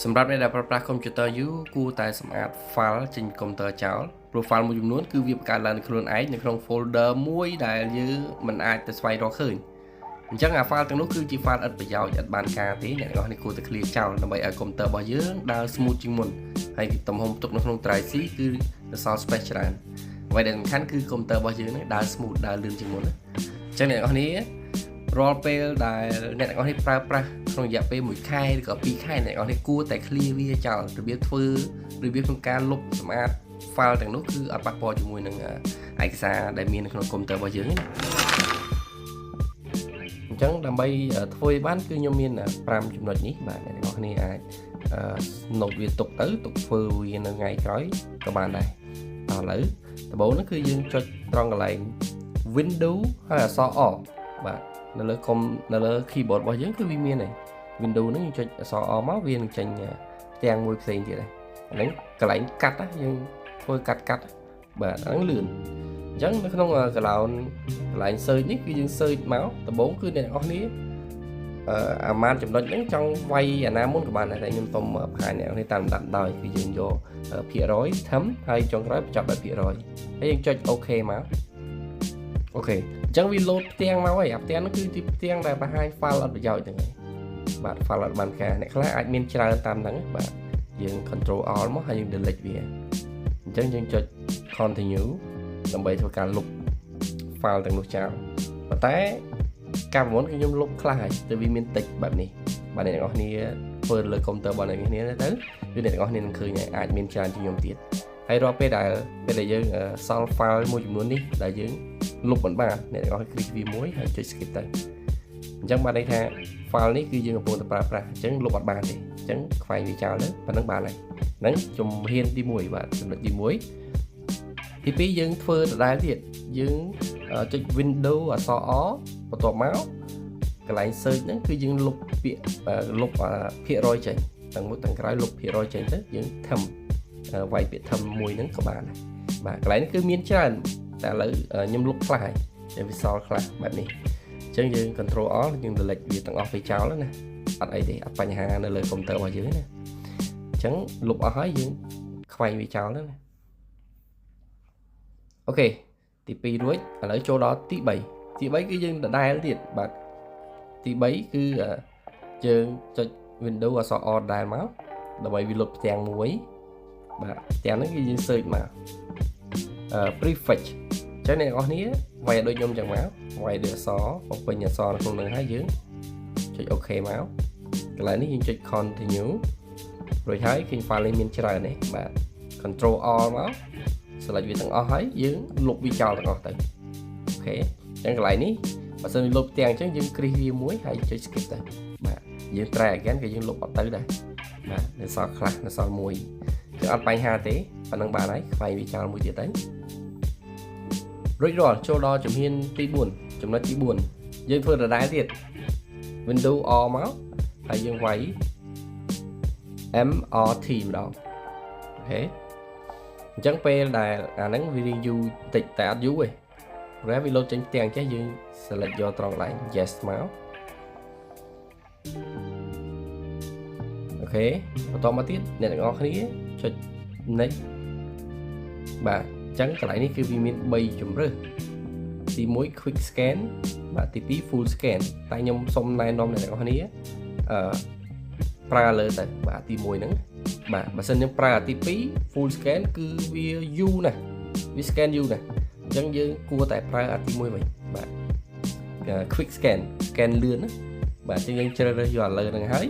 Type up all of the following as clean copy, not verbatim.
សម្រាប់អ្នកដែលប្រើប្រាស់កុំព្យូទ័រយូរគួរតែសម្អាត file ចេញកុំព្យូទ័រចោលព្រោះ file មួយចំនួនគឺវាបង្កើតឡើងដោយខ្លួនឯងនៅក្នុង folder មួយដែលយើងមិនអាចទៅស្វែងរកឃើញអញ្ចឹងអា file ទាំងនោះគឺជា file ឥតប្រយោជន៍ឥតបានការទេអ្នកទាំងអស់នេះគួរតែ clear ចោលដើម្បីឲ្យកុំព្យូទ័ររបស់យើងដើរ smooth ជាងមុនហើយទំហំទុកនៅក្នុង drive C គឺនៅសល់ space ច្រើនអ្វីដែលសំខាន់គឺកុំព្យូទ័ររបស់យើងនឹងដើរ smooth ដើរលឿនជាងមុនណាអញ្ចឹងអ្នកទាំងអស់នេះរាល់ពេលដែលអ្នកទាំងអស់នេះប្រើប្រាស់ក្នុងរយៈពេល1ខែឬក៏2ខែអ្នកទាំងអស់នេះគួរតែ clear វាចោលរបៀបធ្វើរបៀបក្នុងការលុបសម្អាត file ទាំងនោះគឺអត់ប៉ះពាល់ជាមួយនឹងឯកសារដែលមាននៅក្នុងកុំព្យូទ័ររបស់យើងទេណាអញ្ចឹងដើម្បីធ្វើឲ្យបានគឺខ្ញុំមាន5ចំណុចនេះបាទអ្នកទាំងអស់គ្នាអាច note វាទុកទៅទុកធ្វើវានៅថ្ងៃក្រោយក៏បានដែរតោះឥឡូវដំបូងនោះគឺយើងចុចត្រង់កន្លែង window ហើយអក្សរ R បាទនៅលើកុំនៅលើ keyboard របស់យើងគឺវាមានហើយ window ហ្នឹងយើងចុចអក្សរ R មកវានឹងចេញផ្ទាំងមួយផ្សេងទៀតដែរអាហ្នឹងកន្លែងកាត់ណាយើងធ្វើកាត់កាត់បាទអាហ្នឹងលឿនអញ្ចឹងនៅក្នុងកន្លែងកន្លែង search នេះគឺយើង search មកដំបូងគឺអ្នកទាំងអស់គ្នាអឺអាម៉ានចំណុចហ្នឹងចង់វាយអាណាមុនក៏បានដែរតែខ្ញុំសូមបង្ហាញអ្នកនេះតាមលំដាប់ដោយគឺយើងយកភាគរយ temp ហើយចុងក្រោយបញ្ចប់ដោយភាគរយហើយយើងចុច OK មក OK អញ្ចឹងវាលោតផ្ទាំងមកហើយអាផ្ទាំងហ្នឹងគឺជាផ្ទាំងដែលបង្ហាញ file អត់ប្រយោជន៍ហ្នឹងហើយបាទ file អត់បានការអ្នកខ្លះអាចមានច្រើនតាមហ្នឹងបាទយើង control alt មកហើយយើង delete វាអញ្ចឹងយើងចុច continue ដើម្បីធ្វើការលុប file ទាំងនោះចោលប៉ុន្តែកាលមុនគឺខ្ញុំលុបខ្លះហើយទៅវាមានតិចបែបនេះបាទអ្នកទាំងអស់គ្នាធ្វើលើកុំព្យូទ័ររបស់អ្នកគ្នាទៅគឺអ្នកទាំងអស់គ្នានឹងឃើញអាចមានច្រើនជាងខ្ញុំទៀតហើយរាល់ពេលដែលពេលដែលយើងសល់ file មួយចំនួននេះដែលយើងលុបមិនបានអ្នកទាំងអស់គ្លីកវាមួយហើយចុច skip ទៅអញ្ចឹងបានន័យថា file នេះគឺយើងកំពុងតែប្រើប្រាស់អញ្ចឹងលុបអត់បានទេអញ្ចឹងខ្វែងវាចោលទៅប៉ុណ្ណឹងបានហើយហ្នឹងជំហានទី1បាទចំណុចទី1ទី2យើងធ្វើដដែលទៀតយើងចុច window អក្សរ R បន្ទាប់មកកន្លែង search ហ្នឹងគឺយើងលុបពាក្យលុបភាគរយចេញទាំងមុខទាំងក្រោយលុបភាគរយចេញទៅយើង temp វាយពាក្យ temp មួយហ្នឹងក៏បានដែរបាទកន្លែងនេះគឺមានច្រើនតែឥឡូវខ្ញុំលុបខ្លះហើយតែវាសល់ខ្លះបែបនេះអញ្ចឹងយើង control alt យើង delete វាទាំងអស់ទៅចោលណាអត់អីទេអត់បញ្ហានៅលើកុំព្យូទ័ររបស់យើងណាអញ្ចឹងលុបអស់ហើយយើងខ្វែងវាចោលណាOK ទី2រួចឥឡូវចូលដល់ទី3ទី3គឺយើងដដែលទៀតបាទទី3គឺយើងចុច window អក្សរ R ដែលមកដើម្បីវាលុបផ្ទាំងមួយបាទផ្ទាំងហ្នឹងគឺយើង search មក prefetch អញ្ចឹងអ្នកនរគ្នាវាយដូចខ្ញុំចឹងមកវាយដូចអក្សរបំពេញអក្សរនៅក្នុងនឹងហើយយើងចុច OK មកកន្លែងនេះយើងចុច continue រួចហើយឃើញ file នេះមានច្រើនទេបាទ control alt មក select វាទាំងអស់ហើយយើងលុបវាចោលទាំងអស់ទៅOK អញ្ចឹងកន្លែងនេះបើសិនវាលុបផ្ទាំងអញ្ចឹងយើងគ្រីសវាមួយហើយចុច skip ទៅបាទយើង try again ក៏យើងលុបអត់ទៅដែរបាទនៅសល់ខ្លះនៅសល់មួយគឺអត់បញ្ហាទេប៉ុណ្ណឹងបានហើយខ្វែងវាចោលមួយទៀតទៅរួចរាល់ចូលដល់ជំហានទី4ចំណុចទី4យើងធ្វើដដែលទៀត window R មកហើយយើងវាយ MRT ម្ដង OK អញ្ចឹងពេលដែលអាហ្នឹងវារៀងយូរតិចតែអត់យូរទេព្រោះវាលោតចេញផ្ទាំងចេះយើង select យកត្រង់កន្លែង yes មក OK បន្តមកទៀតអ្នកទាំងអស់គ្នាចុច next បាទអញ្ចឹងកន្លែងនេះគឺវាមាន3ជម្រើសទី1 quick scan បាទទី2 full scan តែខ្ញុំសូមណែនាំអ្នកទាំងអស់គ្នាអឺប្រើលើទៅបាទទី1ហ្នឹងបាទបើសិនយើងប្រើទី2 full scan គឺវាយូរណាស់វា scan យូរណាស់អញ្ចឹងយើងគួរតែប្រើអាទី1វិញបាទ quick scan scan លឿនណាបាទអញ្ចឹងយើងជ្រើសរើសយកអាលើហ្នឹងហើយ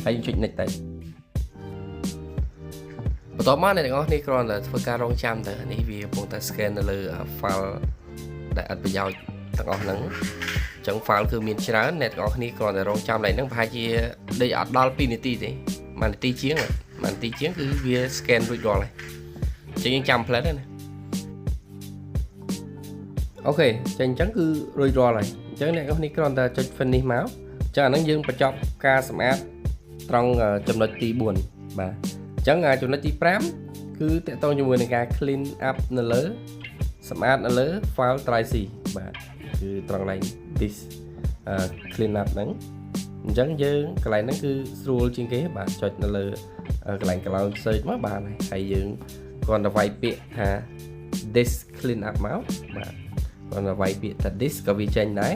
ហើយយើងចុច next ទៅបន្ទាប់មកអ្នកទាំងអស់គ្នាគ្រាន់តែធ្វើការរងចាំទៅនេះវាកំពុងតែ scan នៅលើ file ដែលអត់ប្រយោជន៍ទាំងអស់ហ្នឹងអញ្ចឹង file គឺមានច្រើនអ្នកទាំងអស់គ្នាគ្រាន់តែរងចាំឡើងហ្នឹងប្រហែលជាដូចអត់ដល់2នាទីទេ1នាទីជាង1នាទីជាងគឺវា scan រួចរាល់ហើយអញ្ចឹងយើងចាំផ្លែតណាOK ចឹងអញ្ចឹងគឺរួចរាល់ហើយអញ្ចឹងអ្នកទាំងអស់គ្នាគ្រាន់តែចុច finish មកអញ្ចឹងអាហ្នឹងយើងបញ្ចប់ការសម្អាតត្រង់ចំណុចទី4បាទអញ្ចឹងចំណុចទី5គឺតកតងជាមួយនឹងការ clean up នៅលើសម្អាតនៅលើ file drive C បាទគឺត្រង់កន្លែង disk clean up ហ្នឹង អញ្ចឹងយើងកន្លែងហ្នឹងគឺស្រួលជាងគេបាទចុចនៅលើកន្លែង cloud search មកបានហើយយើងគ្រាន់តែវាយពាក្យថា disk clean up មកបាទគ្រាន់តែវាយពាក្យថា disk ក៏វាចេញដែរ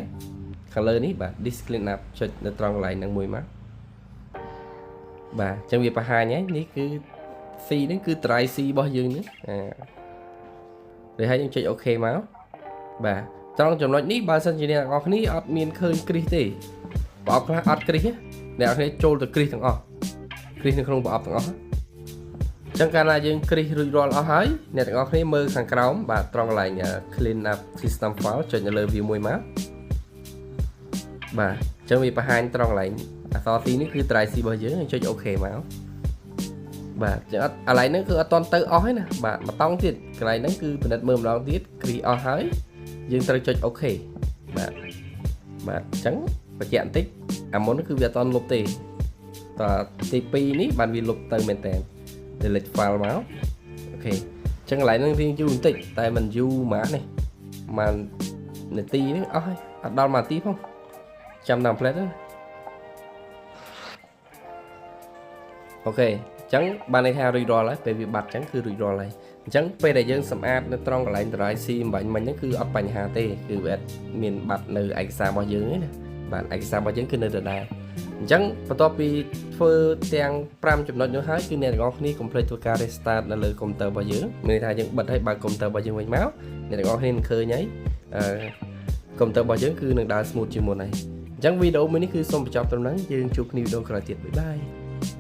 ខាងលើនេះបាទ disk clean up ចុចនៅត្រង់កន្លែងហ្នឹងមួយមកបាទអញ្ចឹងវាបង្ហាញហើយនេះគឺ C ហ្នឹងគឺ drive C របស់យើងហ្នឹងអាឬហើយយើងចុច OK មកបាទត្រង់ចំណុចនេះបើសិនជាអ្នកទាំងអស់គ្នាអត់មានឃើញគ្រីសទេប្រអប់ខ្លះអត់គ្រីសអ្នកនរគ្នាចូលទៅគ្រីសទាំងអស់គ្រីសនៅក្នុងប្រអប់ទាំងអស់អញ្ចឹងកាលណាយើងគ្រីសរួចរាល់អស់ហើយអ្នកទាំងអស់គ្នាមើលខាងក្រោមបាទត្រង់កន្លែង clean up system file ចុចនៅលើវាមួយមកបាទអញ្ចឹងវាបង្ហាញត្រង់កន្លែងអក្សរ C នេះគឺ drive C របស់យើងចុច OK មកបាទចឹងអត់កន្លែងហ្នឹងគឺអត់តន់ទៅអស់ទេណាបាទមួយតង់ទៀតកន្លែងហ្នឹងគឺពិនិត្យមើលម្ដងទៀតគ្រីសអស់ហើយយើងត្រូវចុច OK បាទបាទអញ្ចឹងបញ្ជាក់បន្តិចអាមុនគឺវាអត់តន់លុបទេតទី2នេះបានវាលុបទៅមែនតើ delete file មក OK អញ្ចឹងកន្លែងហ្នឹងរៀងយូរបន្តិចតែមិនយូរហ្មងនេះមួយនាទីនេះអស់ហើយអត់ដល់មួយនាទីផងចាំតាមផ្លែតហ្នឹង OK អញ្ចឹងបានន័យថារួចរាល់ហើយពេលវាបាត់អញ្ចឹងគឺរួចរាល់ហើយអញ្ចឹងពេលដែលយើងសម្អាតនៅត្រង់កន្លែង drive C អំបញ្ញមិញហ្នឹងគឺអត់បញ្ហាទេគឺវាអត់មានបាត់នៅឯកសាររបស់យើងទេណាបាទឯកសាររបស់យើងគឺនៅដដែលអញ្ចឹងបន្ទាប់ពីធ្វើទាំង5ចំណុចនោះហើយគឺអ្នកទាំងអស់គ្នាកុំភ្លេចធ្វើការ restart នៅលើកុំព្យូទ័ររបស់យើងមានន័យថាយើងបិទហើយបើកកុំព្យូទ័ររបស់យើងវិញមកអ្នកទាំងអស់គ្នានឹងឃើញហើយអឺកុំព្យូទ័ររបស់យើងគឺនឹងដើរ smooth ជាងមុនហើយអញ្ចឹងវីដេអូមួយនេះគឺសូមបញ្ចប់ត្រឹមហ្នឹងយើងជួបគ្នាវីដេអូក្រោយទៀត bye bye.